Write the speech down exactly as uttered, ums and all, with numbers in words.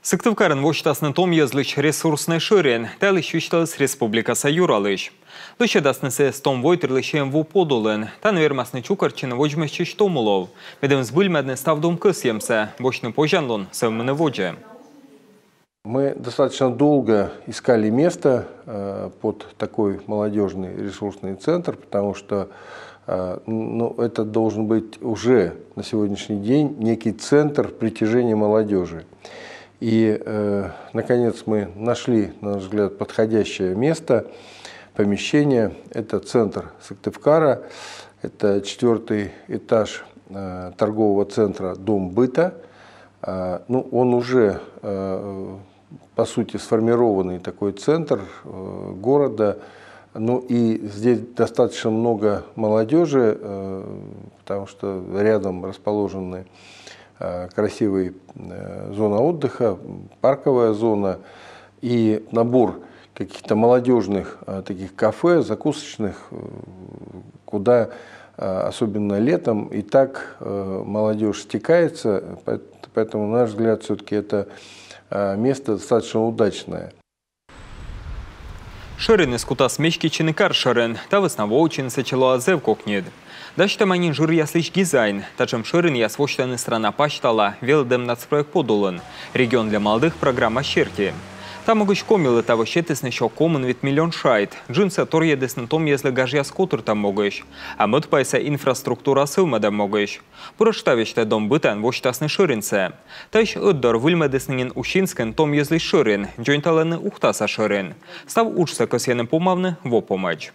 Сыктывкарын восьтасны том йӧзлысь ресурснӧй шӧрин. Та йылысь висьталіс республикаса юралысь. Лӧсьӧдасны сійӧс том войтырлысь эм ву подулын. Тані вермасны чукӧртчыны водзмӧстчысь том улов, медым збыльмӧдны став дом кӧсйӧмсӧ, босьтны позянлун, сӧвмыны водзӧ. Мы достаточно долго искали место э, под такой молодежный ресурсный центр, потому что э, ну, это должен быть уже на сегодняшний день некий центр притяжения молодежи. И э, наконец мы нашли, на наш взгляд, подходящее место, помещение. Это центр Сыктывкара, это четвертый этаж э, торгового центра «Дом быта». А, ну, он уже, э, по сути, сформированный такой центр э, города. Ну и здесь достаточно много молодежи, э, потому что рядом расположены э, красивая э, зона отдыха, парковая зона и набор каких-то молодежных э, таких кафе, закусочных, э, куда э, особенно летом и так э, молодежь стекается, поэт- поэтому, на наш взгляд, все-таки это э, место достаточно удачное. Шӧриныс кутас меститчыны кар шӧрын, та вӧсна воӧдчыны сэтчӧ лоӧ зэв кокньыд. Дасьтӧма нин жыръяслысь дизайн. Татшӧм шӧринъяс восьтӧны страна пасьтала велӧдӧм нацпроект подулын, «Регион для молодых» программа серти. Та могысь Комилы таво сетісны сё комын вит миллион шайт. Джынсӧ торйӧдісны том йӧзлы гажъяс котыртӧм могысь, а мӧд пайсӧ инфраструктура сӧвмӧдӧм могысь. Пырӧдчыта весьтӧ «Дом бытаын» восьтасны шӧринсӧ. Таысь ӧтдор выльмӧдісны нин Усинскын том йӧзлысь шӧрин, дзоньталӧны Ухтаса шӧрин. Став уджсӧ кӧсйӧны помавны во помӧдз.